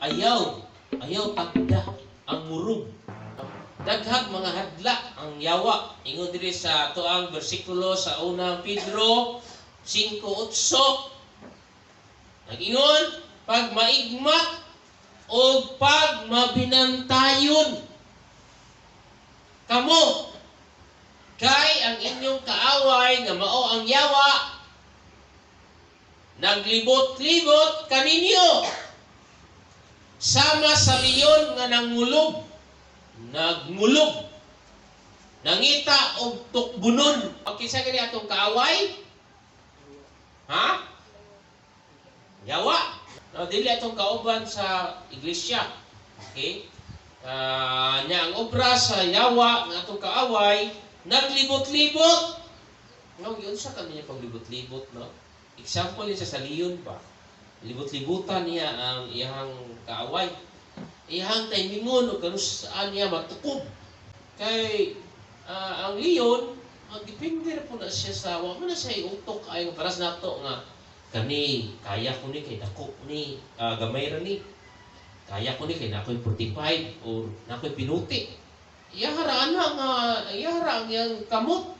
Ayaw, ayaw tagda ang murog. Daghag mga hadla ang yawa. Ingon diri sa atoang bersikulo sa Unang Pedro 5:8. Nag-ingon, pag maigmat o pag mabinantayon kamo, kay ang inyong kaaway nga mao ang yawa naglibot-libot kaninyo sama sa leon nga nangulog, nagmulog, nangita og tukbunon. Okay, kinsa gani atong kaaway? Ha? Yawa. No, dili atong kauban sa iglesia. Okay? Nya ang obra sa yawa nga atong kaaway, naglibot-libot. No, yun sa kanya paglibot-libot, no? Example niya sa leon ba? Libot-libutan niya ang iyang kaaway. Iyang timingon o kanus-a niya matukob. Kay ang leon, magdepende po na siya sa, wa man na siya utok ay paras nato nga kani kaya ko ni kay dako ni, gamay ra ni, kaya ko ni kay nakoy 45 or nakoy pinuti. Iyahara ana nga iyahara ang iyang kamot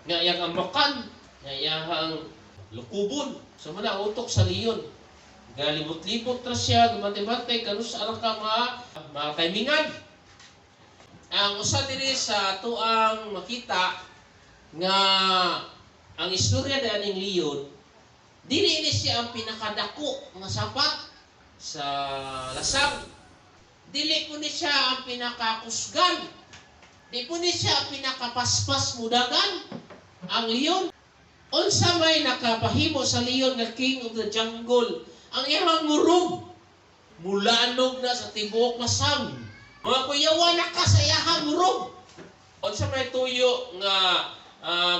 nga iyang ambakan nga iyang lukubon. So mao na ang utok sa leon, galibot-libot ra siya, gumantay-bantay kanus-a ra ka ma mataymingan. Ang usa diri sa atoang makita nga ang istorya aning leon, dili ni siya ang pinakadako nga sapat sa lasang. Dili po ni siya ang pinakakusgan. Di po ni siya ang pinakapaspas mudagan. Ang leon. Unsa may nakapahimo sa leon nga king of the jungle? Ang iyang murog. Mulanog na sa tibuok lasang. Mga kuyawa na ka sa iyahang murog. Unsa may tuyo nga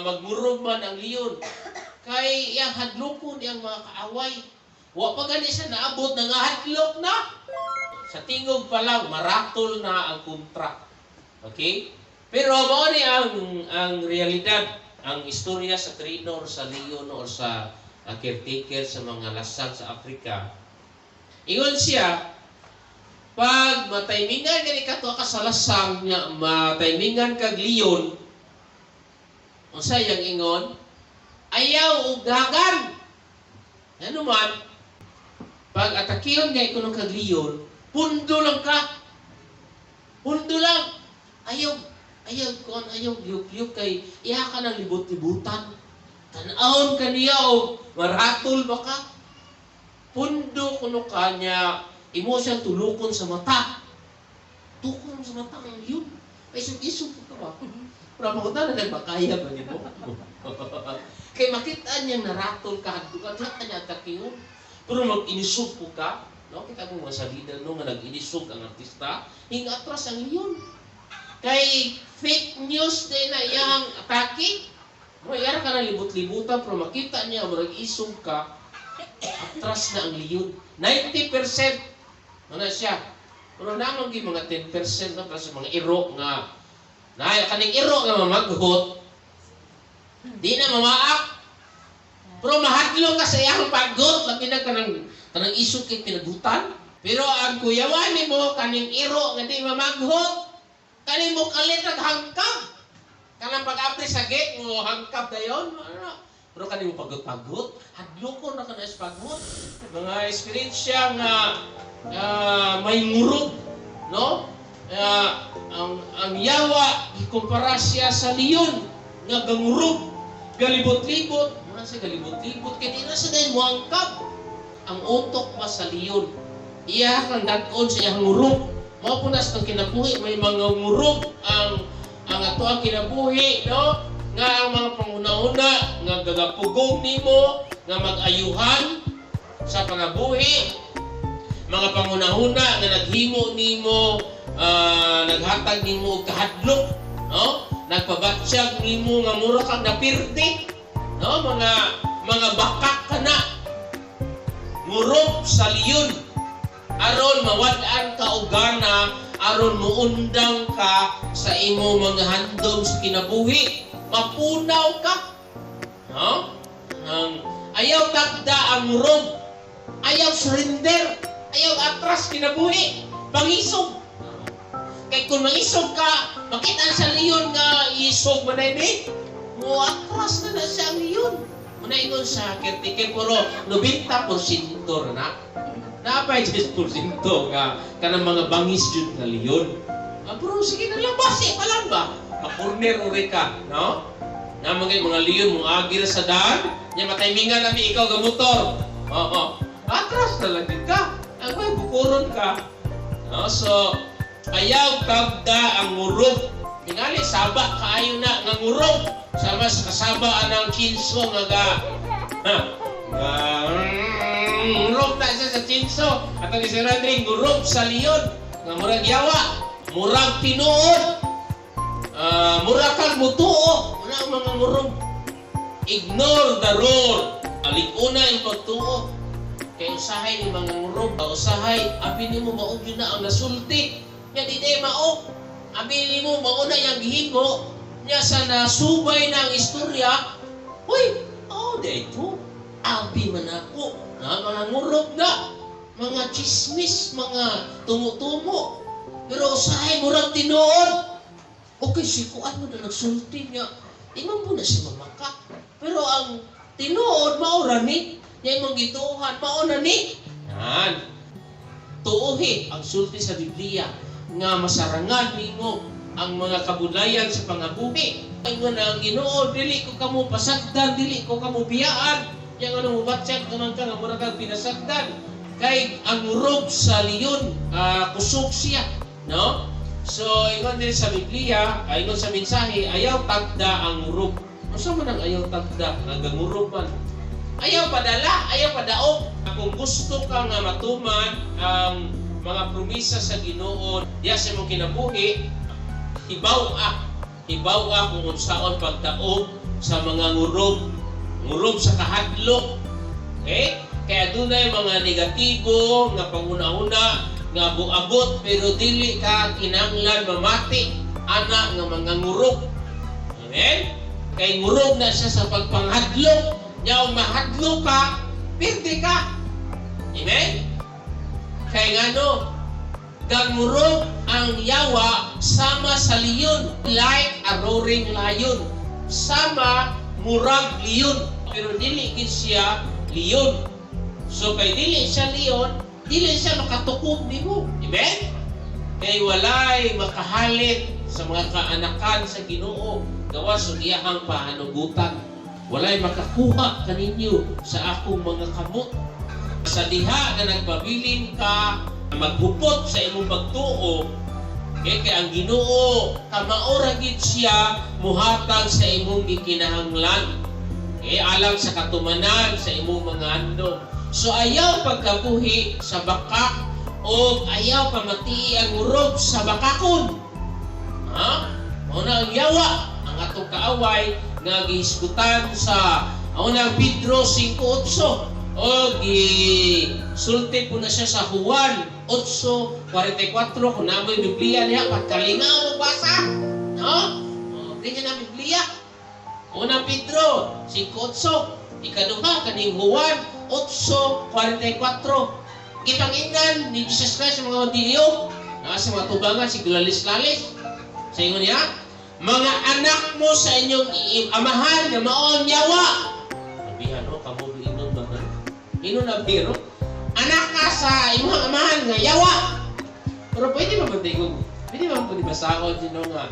magmurog man ang leon? Kay iyang hadlokon iyang mga kaaway. Wa pa gani siya naabot, nangahadlok na. Sa tingog pa lang, maratol na ang kontra. Okay? Pero mao ni ang realidad, ang istorya sa trainer sa leon or sa caretaker sa mga lasang sa Africa. Ingon siya, pag mataymingan gani ka ka sa lasang nya, mataymingan kag leon, unsa yang ingon? Ayaw og dagan. Ano man, pag atakihon nga ikuno kag leon, pundo lang ka. Pundo lang. Ayaw, ayaw kon, ayaw liyok-liyok kay iya ka ng libot-libutan. Tan-awon ka niya o maratol ba ka? Pundo kuno ka niya, imo siyang tulukon sa mata. Tukon sa mata ang leon. Ay, isog-isog ka ba? Pero makuta na nagmakaya ba nimo? Kay makita niyang naratol ka, hadlukan ka niya atakihon. Pero mag-inisog po ka, no? Kita mo mga salida, no, nga nag-inisog ang artista, hinga atras ang leon. Kay fake news din na iyang atake. Mayara ka na libot-libutan, pero makita niya, murag isog ka, atras na ang leon. 90% ano siya. Pero naman gyud mga 10% na para sa mga iro nga na kaning iro nga mamaghot, di na mamaak. Pero mahadlok ka sa iyang paggot, labi na kanang kanang isog kay pinagutan. Pero ang kuyawan nimo kaning iro nga di mamaghot, kaning mo kalit hangkab. Kanang pag-abri sa gate mo hangkab dayon, ano? Pero kaning mo pagot-pagot, hadlokon na kana sa pagot. Mga eksperyensya nga may ngurog, no? Ang yawa gikumpara siya sa leon nga gangurog, galibot-libot, muna sa galibot-libot kay di na sa dayon moangkab. Ang utok ba sa leon? Iya kang dad-on sa iyang ngurog. Mao po na sa kinabuhi may mga ngurog ang ato ang kinabuhi, no? Nga ang mga panguna-una nga gagapugong nimo nga mag-ayuhan sa pangabuhi, mga pangunahuna nga naghimo nimo, naghatag nimo og kahadlok, no? Nagpabatsyag nimo nga mura kang napirti, no? Mga bakak kana, ngurog sa leon aron mawad-an ka og gana, aron muundang ka sa imo mga handom sa kinabuhi, mapunaw ka, no? Ang ayaw tagda ang ngurog, ayaw surrender. Ayaw atras kinabuhi. Pangisog. Kay kung mangisog ka, makita sa leon nga isog man ni, mo atras na na siya ang leon. Muna ingon sa caretaker, pero 90% na. Napay 10% nga kanang mga bangis jud nga leon. Ah, pero sige na lang, basi pa lang ba? Makurner uri ka, no? Na mga leon mo agi ra sa daan, nya mataymingan nami ikaw ga motor. Oo. Atras na lang ka. Ang may bukuron ka. No? So, ayaw tagda ang ngurog. Tingali, saba kaayo na nga ngurog. Sama sa kasaba anang chinso nga ga. Ha, nga ngurog na siya sa chinso. At ang isa na ngurog sa leon. Nga murag yawa. Murag tinuod. Murag kag mutuo. Wala ang mga ngurog. Ignore the roar. Alikuna yung pagtuo. Kay usahay ni mga ngurog, usahay, abi nimo mao gyud na ang nasulti. Nya di day mao. Abi nimo mao na yang gihimo. Nya sa nasubay na ang istorya, uy, oh, di ito. Abi man ako. Na, mga ngurog na. Mga chismis, mga tumo-tumo. Pero usahay, murag tinuod. Okay, si kuan mo na nagsulti niya. Di man po na si mamaka. Pero ang tinuod, mao ra ni. Nya imong gituohan, mao na ni. Yan. Tuohi ang sulti sa Biblia nga masarangan nimo ang mga kabudlayan sa pangabuhi. Ingon na ang Ginoo, dili ko kamo pasagdan, dili ko kamo biyaan. Nya nga mubatsyag naman ka nga mura kag pinasagdan. Kay ang ngurog sa leon, kusog siya, no? So, ingon din sa Biblia, ingon sa mensahe, ayaw tagda ang ngurog. Unsa man ang ayaw tagda? Nga gangurog man. Ayaw padala, ayaw padaog. Kung gusto ka nga matuman ang mga promisa sa Ginoo diya sa imong kinabuhi, hibaw-a. Hibaw-a kung unsaon pagdaog sa mga ngurog, ngurog sa kahadlok. Okay? Kaya dunay mga negatibo nga panguna-una nga buabot, pero dili ka kinahanglan mamati ana nga mga ngurog. Amen? Kay ngurog na siya sa pagpanghadlok. Nya kung mahadlok ka, pirdi ka. Amen? Kay ngano, gangurog ang yawa sama sa leon, like a roaring lion. Sama murag leon, pero dili gid siya leon. So kay dili siya leon, dili siya makatukob nimo. Amen? Kay walay makahalit sa mga kaanakan sa Ginoo gawas sa iyahang pahanugutan. Walay makakuha kaninyo sa akong mga kamot. Sa diha nga nagpabilin ka maghupot sa imong pagtuo, kay ang Ginoo kamao ra gid siya muhatag sa imong gikinahanglan. Kay alang sa katumanan sa imong mga andom. So ayaw pagkabuhi sa bakak o ayaw pamatii ang urog sa bakakon. Ha? Mao na ang yawa, ang atong kaaway nga gihisgutan sa unang Pedro 5:8 o gisulti po na siya sa Juan 8:44. Kung namoy Biblia niya, pagkalingaw mo basa, no? O, niya na Biblia. Unang Pedro 5:8, ikaduha kaning Juan 8:44. Gipangingnan ni Jesus Christ sa mga Hudiyo na sa mga tubangan si Lalis-lalis. Sa ingon niya, mga anak mo sa inyong amahan nga mao ang yawa. Sabihan, no, kamo inon ba na? Inon na biro. Anak ka sa imong amahan nga yawa. Pero pwede ba ba? Pwede ba pwede basahon din, no, nga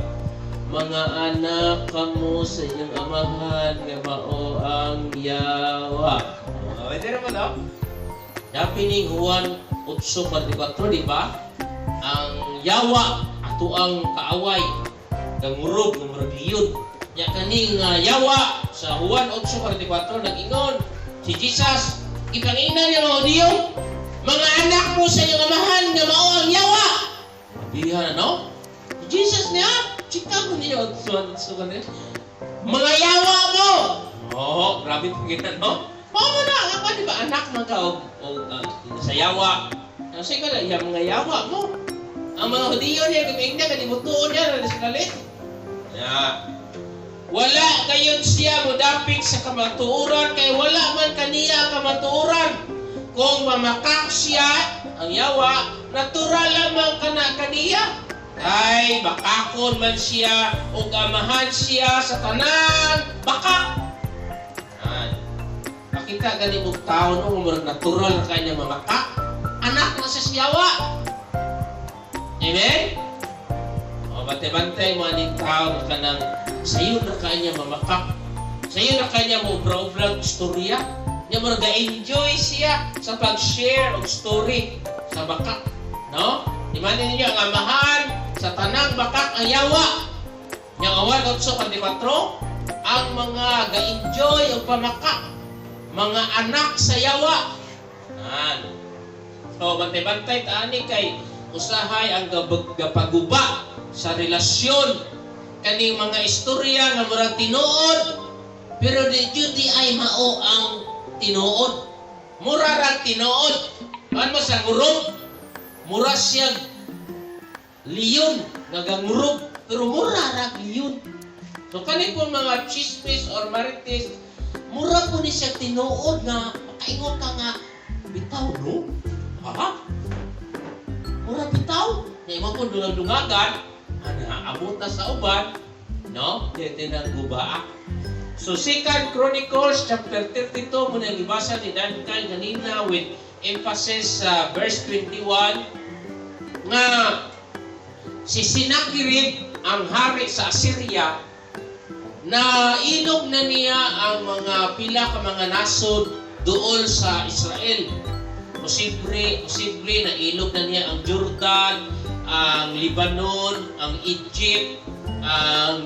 mga anak kamo sa inyong amahan nga mao ang yawa? Oh, pwede naman, no? Dapi ning Juan 8:44, di ba? Ang yawa ato ang kaaway gangurog nga murag leon. Nya kaning yawa sa Juan 8:44, nag-ingon si Jesus, ipangingnan niya mga Hudiyo, mga anak mo sa inyong amahan nga mao ang yawa. Sabihan, ano? Jesus niya, chika mo niyo so kanin. Mga yawa mo. Oh, grabe po kita, no? Mao mo na, ako di ba anak man ka og sa yawa. Ang sige na, iya mga yawa mo. Ang mga Hudiyo niya, gumingna, kanimutuon niya, na sa kalit. Ya. Wala gayon siya modapik sa kamatuoran kay wala man kaniya kamatuoran. Kung mamakak siya, Ang yawa, natural lamang kana kaniya. Kay bakakon man siya ug amahan siya sa tanan bakak. An. Makita gani mong tao, no, murag natural na kanya mamakak. Anak na sa yawa. Amen? O, bantay-bantay mo aning tao nga kanang sayo na kanya mamakak. Sayo na kanya mo obra-obra istorya. Nya murag ga-enjoy siya sa pag-share og story sa bakak. No? Imanin ninyo, ang amahan sa tanang bakak ang yawa. Nya ang 1:8:24, ang mga ga-enjoy og pamakak, mga anak sa yawa. An. So, bantay-bantay ta ani kay usahay ang gapaguba sa relasyon kaning mga istorya nga murag tinuod pero di jud di ay mao ang tinuod. Mura ra tinuod. Ano mo sa ngurob? Mura siya leon nga gangurob pero mura ra leon. So kani po mga chismis or marites, mura po ni siya tinuod nga makaingon ka nga, "Bitaw, no? Ha? Mura bitaw." Nya imo po dungang-dungagan, ana abot na sa uban, no? Dito nang gubaa. So Second Chronicles chapter 32 mo na gibasa ni Duncan ganina with emphasis sa verse 21 nga si Sennacherib, ang hari sa Assyria, na ilog na niya ang mga pila ka mga nasod duol sa Israel. Posible, posible na ilog na niya ang Jordan, ang Lebanon, ang Egypt, ang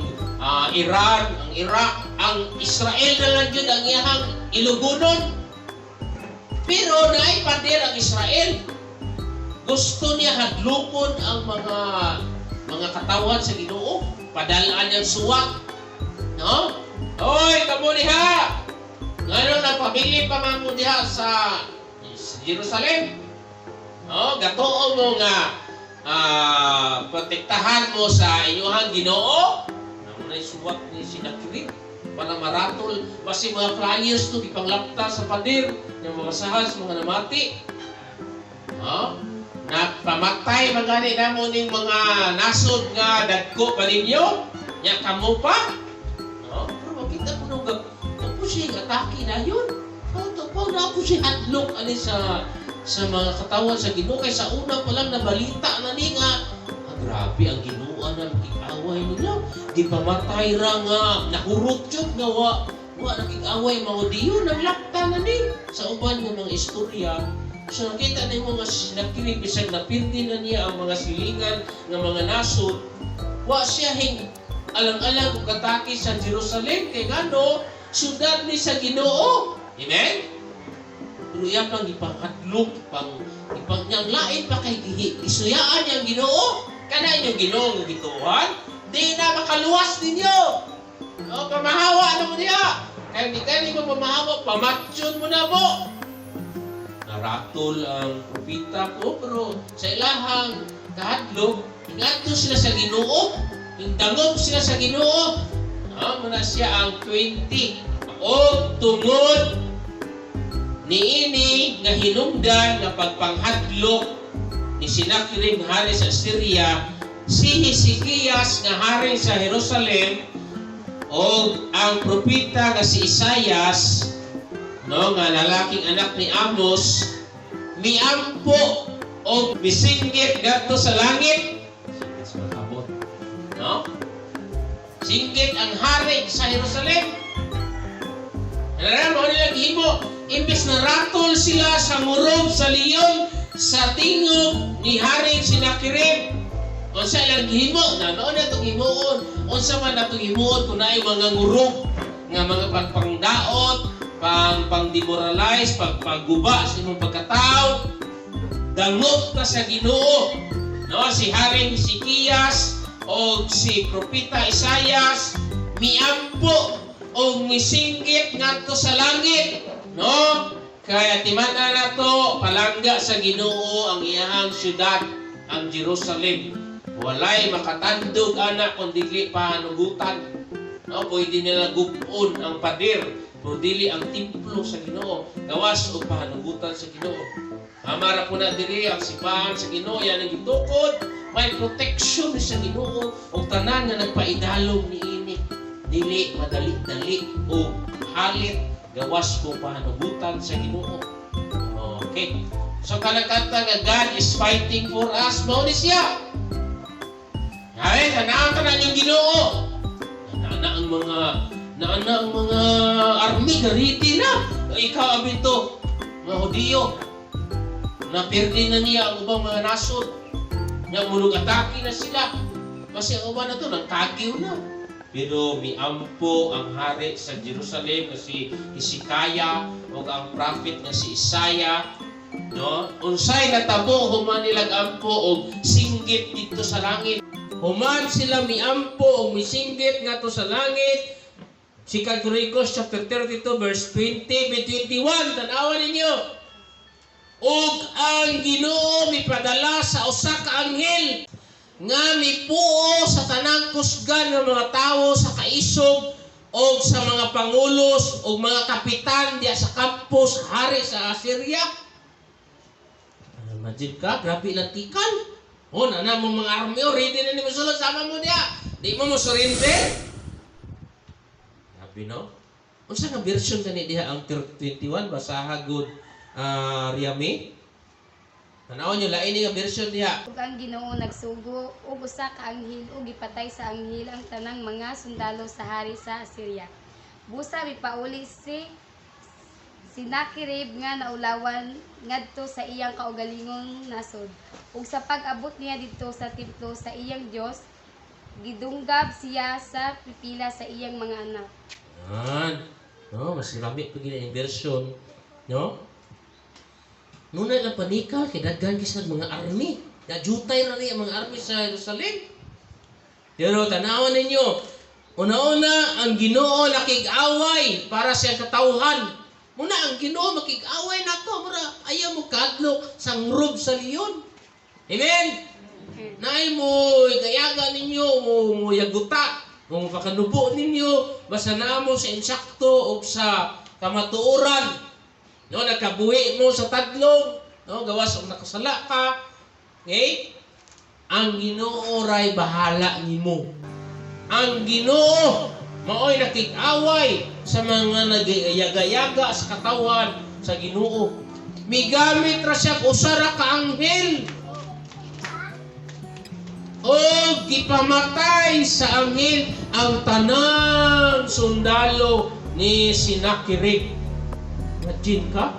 Iran, ang Iraq, ang Israel na lang jud ang iyahang ilugunon. Pero naay pader ang Israel. Gusto niya hadlokon ang mga katawan sa Ginoo, padalaan niyang suwat. No? "Hoy, kamo diha! Ngano nagpabili pa man mo diha sa Jerusalem? No, gatuo mo nga protektahan mo sa inyong Ginoo?" Namo na suwat ni Sennacherib para maratol basi mga flyers to gipanglapta sa pader ng mga sahas mga namati. No? Nagpamatay magani namo ning mga nasod nga dagko pa ninyo. Nya kamo pa. No? Pero makita po nung po siya atake na yun. To po na po siya hadlok ani sa mga katawan sa Ginoo kay sa una pa lang nabalita na ni nga, "Grabe ang Ginoo na makig-away ninyo. Gipamatay ra nga nahurot jud nga wa nakig-away mga Diyo nanglapta na ni sa uban nga mga istorya." So nakita na yung mga Sennacherib, bisag napirdi na niya ang mga silingan nga mga nasod, wa siya hing alang-alang og atake sa Jerusalem kay ngano syudad ni sa Ginoo. Amen? Pero iya pang gipanghadlok, pang ipang niyang lain pa kay gisuyaan niyang Ginoo. Kana inyong Ginoo nga gituohan, di na makaluwas ninyo. O, pamahawa na mo niya. Kaya hindi ka mo pamahawa, pamatyon mo na mo. Naratol ang propita ko, pero sa ilahang kahadlok, ingadto sila sa Ginoo. Indangop sila sa Ginoo. Ah, muna siya ang 20. O tungod niini nga hinungdan nga pagpanghadlok ni Sennacherib, hari sa Syria, si Hezekias nga hari sa Jerusalem o ang propeta nga si Isayas, no, nga lalaking anak ni Amos, miampo o misinggit ngadto sa langit. Singgit sa makabot, no? Singgit ang hari sa Jerusalem. Alam mo nila gihimo, imbes na ratol sila sa ngurob sa leon sa tingog ni Haring Sennacherib, unsa ilang gihimo na mao na itong himuon? Unsa man natong himuon kung naay mga ngurob nga mga pagpangdaot, pang demoralize, pagpaguba sa imong pagkatao? Dangop ta sa Ginoo, no? Si Haring Hezekias o si Propeta Isayas miampo o misinggit ngadto sa langit, no? Kaya timan nato, palangga sa Ginoo ang iyahang syudad, ang Jerusalem. Walay makatandog ana kung dili pahanugutan, no? Pwede nila gub-on ang pader pero dili ang templo sa Ginoo, gawas og pahanugutan sa Ginoo. Amara po na diri ang simbahan sa Ginoo, yan ang gitukod, may protection sa Ginoo ug tanan nga nagpaidalom niini dili madali-dali o halit gawas ko pahanugutan sa Ginoo. Okay. So kanang kanta nga "God is fighting for us", mao ni siya. Ay, tanawon tanan yung Ginoo. Naana ang mga army gariti na. Ikaw abito, mga Hudiyo. Napirdi na niya ang ubang mga nasod. Nga mulug atake na sila. Kasi ang uban na to, nangkagiw na. Pero miampo ang hari sa Jerusalem nga si Hezekiah o ang prophet nga si Isaiah, no? Unsay natabo human nilag ampo og singgit dito sa langit? Human sila miampo og misinggit ngadto sa langit. 2 Chronicles chapter 32 verse 20 to 21, tan-awan ninyo. Ug ang Ginoo mipadala sa usa ka anghel nga mipuo sa tanang kusgan nga mga tawo sa kaisog o sa mga pangulos o mga kapitan diya sa campus hari sa Assyria. Imagine ka, grabe lang tikal. Oh, nana mo mga army, oh, ready na ni mo sulod, sama mo diya. Di mo mo surrender. Grabe, no? Unsa nga version kani diha ang 21? Basaha gud, Riami. Tanawan nyo, lain ni nga version diha. Ug ang Ginoo nagsugo og usa ka anghel ug gipatay sa anghel ang tanang mga sundalo sa hari sa Assyria. Busa mipauli si Sennacherib nga naulawan ngadto sa iyang kaugalingong nasod. Ug sa pag-abot niya didto sa templo sa iyang Dios, gidunggab siya sa pipila sa iyang mga anak. Yan. No, mas lami pa gid ang version, no? Nunay lang panikal kay daghan kisag mga army. Najutay ra ni ang mga army sa Jerusalem. Pero tanawan ninyo, una-una ang Ginoo nakig-away para sa iyang katawhan. Muna ang Ginoo makig-away nato, mura ayaw mo kadlok sa ngrob sa leon. Amen. Naay mo gayaga ninyo, mo yaguta, mo pakanubo ninyo, basta naa mo sa insakto o sa kamatuoran. No, nakabuhi mo sa tadlong, no, gawas og nakasala ka. Okay? Ang Ginoo ray bahala nimo. Ang Ginoo maoy nakig-away sa mga nagayaga sa katawan sa Ginoo. Migamit ra siya og usa ra ka anghel. O gipamatay sa anghel ang tanang sundalo ni Sennacherib. Imagine ka?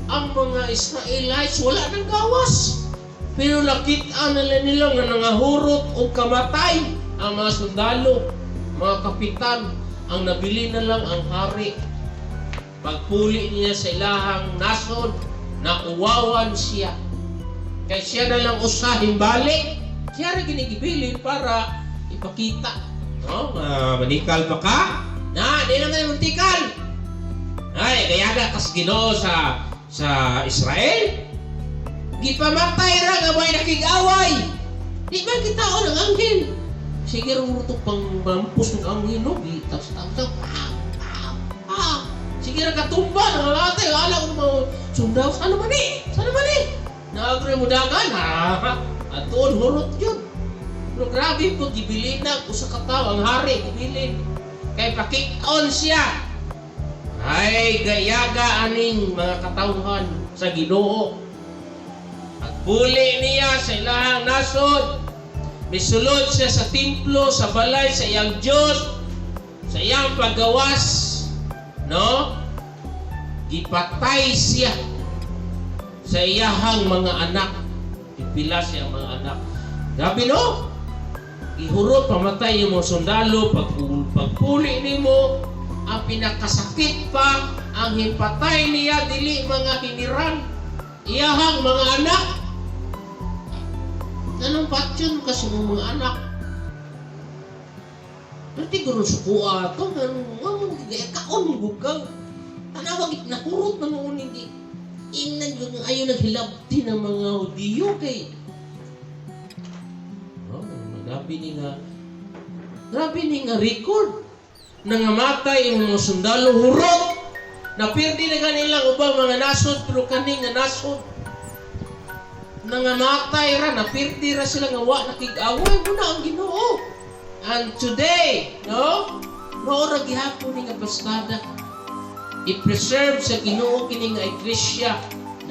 Ang mga Israelites wala nang gawas. Pero nakita nila nila nga nangahurot og kamatay ang mga sundalo, mga kapitan, ang nabili na lang ang hari. Pagpuli niya sa ilahang nasod, nauwawan siya. Kay siya na lang usa himbalik. Siya ra ginigibilin para ipakita. No? Manikal pa ka? Na, di naman muntikal. Ay, gayaga kas Ginoo sa Israel. Gipamatay ra nga may nakig-away. Di ba kita ng anghel? Sige ro to pang mampus ng anghel, no? Gitas tas pa pa pa. Sige ra katumba nangamatay ala ko mo sundaw ano man ni? Sana man ni? Naagre mo dagan ha. Atuon hurot yun. Pero grabe po, gibilin na usa ka tawo ang hari, gibilin. Kay pakik-on siya. Ay, gayaga aning mga katawhan sa Ginoo. Pagpuli niya sa ilahang nasod, misulod siya sa templo, sa balay, sa iyang Diyos, sa iyang paggawas, no? Gipatay siya sa iyahang mga anak. Pipila siya ang mga anak. Grabe, no? Gihurot, pamatay yung mga sundalo, pagpuli nimo, ang pinakasakit pa, ang hipatay niya, dili mga hiniran, iyahang mga anak. Anong patyon kasi mo mga anak? Pero tiguro sukuha to, ganun, ano, kaon mo gugaw. Tanawag, nakurot na noon hindi. Ingnan yun, ayaw naghilabti ng mga Hudiyo kay. Oh, grabe ni nga record. Nangamatay yung mga sundalo hurot. Napirdi na ganilang ubang mga nasod, pero kani nga nasod nangamatay ra, napirdi ra sila nga wa nakig-away. Muna ang Ginoo. And today, no, mao ra gihapon ni nga pastada. I-preserve sa Ginoo kini nga iglesia,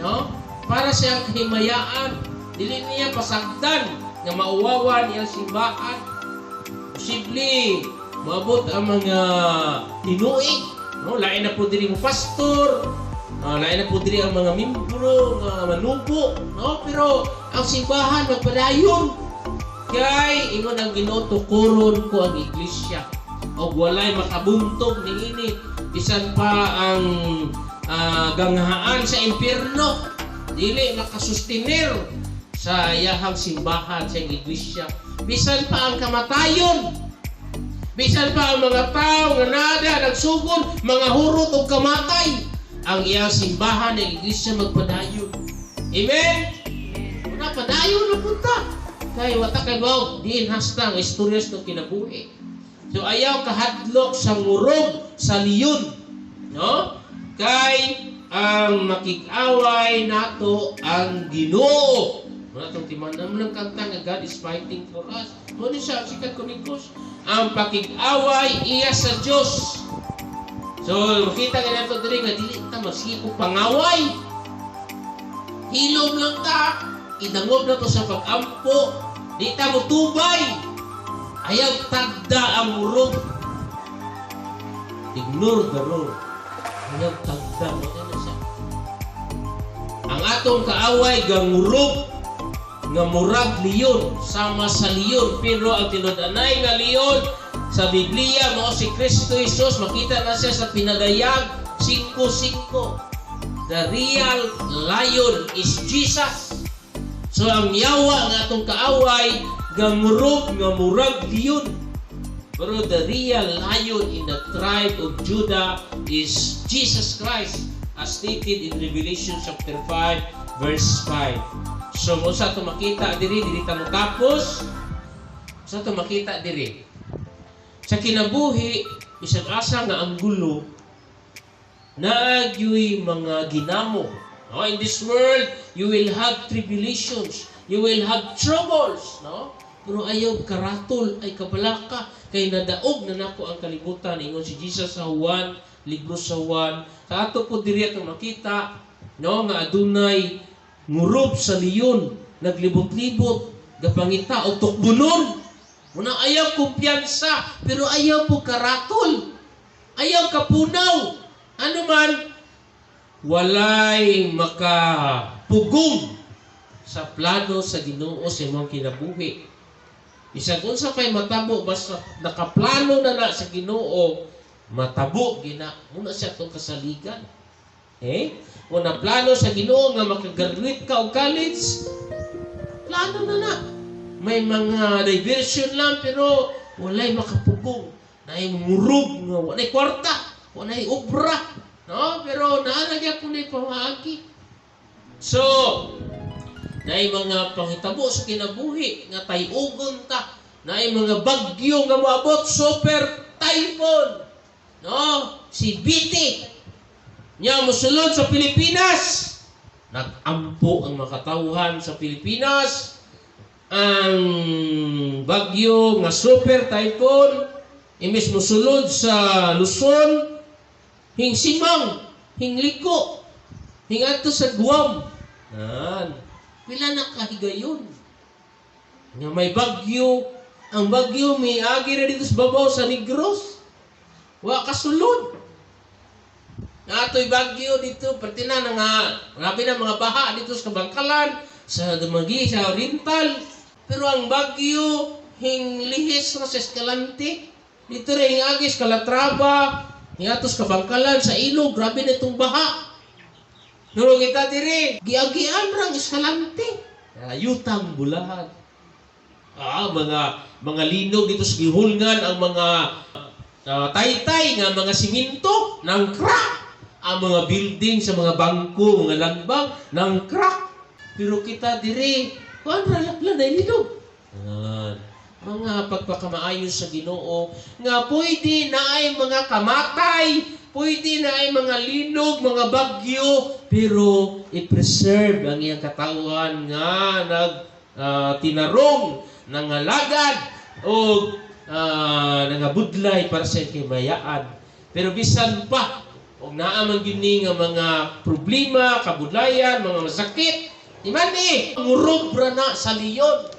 no, para sa iyang kahimayaan. Dili niya pasagdan nga mauwawan iyang simbahan. Posible moabot ang mga tinuig, no, lain na po diri mo pastor, lain na po diri ang mga membro nga manubo, no, pero ang simbahan magpadayon kay ingon ang Ginoo, "Tukuron ko ang iglesia og walay makabuntog niini, bisan pa ang ganghaan sa impyerno dili makasustiner sa iyahang simbahan, sa iyang iglesia, bisan pa ang kamatayon, bisan pa ang mga tao nga nada nagsugod mga hurot og kamatay, ang iyang simbahan ng iglesia magpadayon." Amen. Una, padayon na punta kay wa ta kaybaw diin hasta ang istorya sa kinabuhi. So ayaw kahadlok sa ngurog sa leon, no, kay ang makig-away nato ang Ginoo. Muna itong timanan mo ng kanta nga "God is fighting for us." Muna siya, Second Chronicles. Ang pakig-away iya sa Diyos. So, makita nga nato diri nga dili ta magsipog pangaway. Hilom lang ta. Idangob na to sa pag-ampo. Di ta mo tubay. Ayaw tagda ang murog. Ignore the roar. Ayaw tagda mo na siya. Ang atong kaaway gangurog nga murag leon, sama sa leon, pero ang tinud-anay nga leon sa Biblia mao si Kristo Jesus. Makita na siya sa Pinadayag 5:5. The real lion is Jesus. So ang yawa nga atong kaaway gangurog nga murag leon, pero the real lion in the tribe of Judah is Jesus Christ, as stated in Revelation chapter 5 verse 5. So mo sa ato makita diri, diri ta tapos sa ato makita diri sa kinabuhi, bisan asa nga ang gulo, naagyoy mga ginamo. No, in this world you will have tribulations, you will have troubles, no? Pero ayaw karatol ay kabalaka kay nadaog na nako ang kalibutan, ingon si Jesus sa Juan, libro sa Juan. Sa ato po diri atong makita, no, nga adunay ngurob sa leon, naglibot-libot, gapangita og tukbunon. Muna ayaw kumpiyansa, pero ayaw po karatol. Ayaw kapunaw. Ano man, walay makapugong sa plano sa Ginoo sa imong kinabuhi. Bisan unsa pay matabo, basta nakaplano na na sa Ginoo, matabo gina. Muna siya itong kasaligan. Eh? Kung naplano sa Ginoo nga makagraduate ka og college, plano na na. May mga diversion lang pero walay makapugong. Naay murog nga walay kwarta, walay obra. No? Pero naa ra gyapon na pamaagi. So, naay mga panghitabo sa kinabuhi nga tay-ugon ta. Naay mga bagyo nga moabot, super typhoon. No? Si Biti nya mosulod sa Pilipinas. Nag-ampo ang makatawhan sa Pilipinas. Ang bagyo nga super typhoon imbes mosulod sa Luzon, hing simang, hing liko, hing adto sa Guam. Nan. Pila na kahigayon nga may bagyo, ang bagyo may agi ra dito sa babaw sa Negros. Wa kasulod. Naatoy bagyo dito, perti na nga, grabe na mga baha dito sa Kabangkalan, sa Dumagi, sa Oriental. Pero ang bagyo, hing lihis ra sa Escalante. Dito rin, hing agis, Calatrava, hing atos Kabangkalan, sa ilog, grabe na itong baha. Pero kita diri, giagian rang Escalante. Yutang bulahan. Mga linog dito sa gihulngan, ang mga taytay nga mga simento nang crack, ang mga building sa mga bangko, mga landbank nang crack. Pero kita diri, kuan ra lang na linog. Yan. Mga pagpakamaayo sa Ginoo nga pwede na ay mga kamatay. Pwede naay mga linog, mga bagyo, pero i-preserve ang iyang katawhan nga nag tinarong, nangalagad o nangabudlay para sa iyang kimayaan. Pero bisan pa, og naa man gyud ni nga mga problema, kabudlayan, mga masakit, iman eh, ngurob ra na sa leon.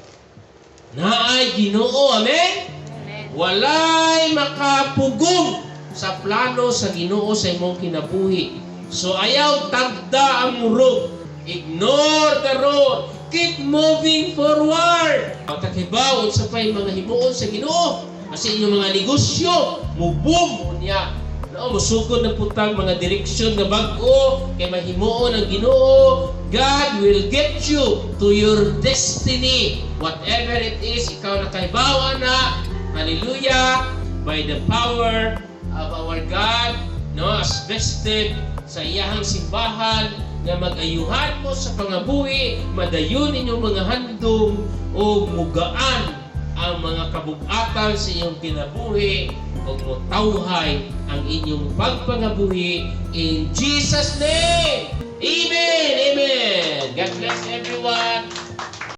Naay Ginoo, amen? Amen. Walay makapugong sa plano sa Ginoo sa imong kinabuhi. So ayaw tagda ang murog. Ignore the road. Keep moving forward. Ang kakibaw unsa pay mga himuon sa Ginoo. Kasi inyong mga negosyo, muboom unya. No, musugod na putang mga direksyon nga bag-o kay mahimuon ang Ginoo. God will get you to your destiny. Whatever it is, ikaw nakahibaw na. Hallelujah! By the power of our God, no, as vested sa iyahang simbahan, nga mag-ayuhan mo sa pangabuhi, madayon inyong mga handom, o mugaan ang mga kabugatan sa inyong kinabuhi, ug motawhay ang inyong pagpangabuhi in Jesus' name. Amen. Amen. God bless everyone.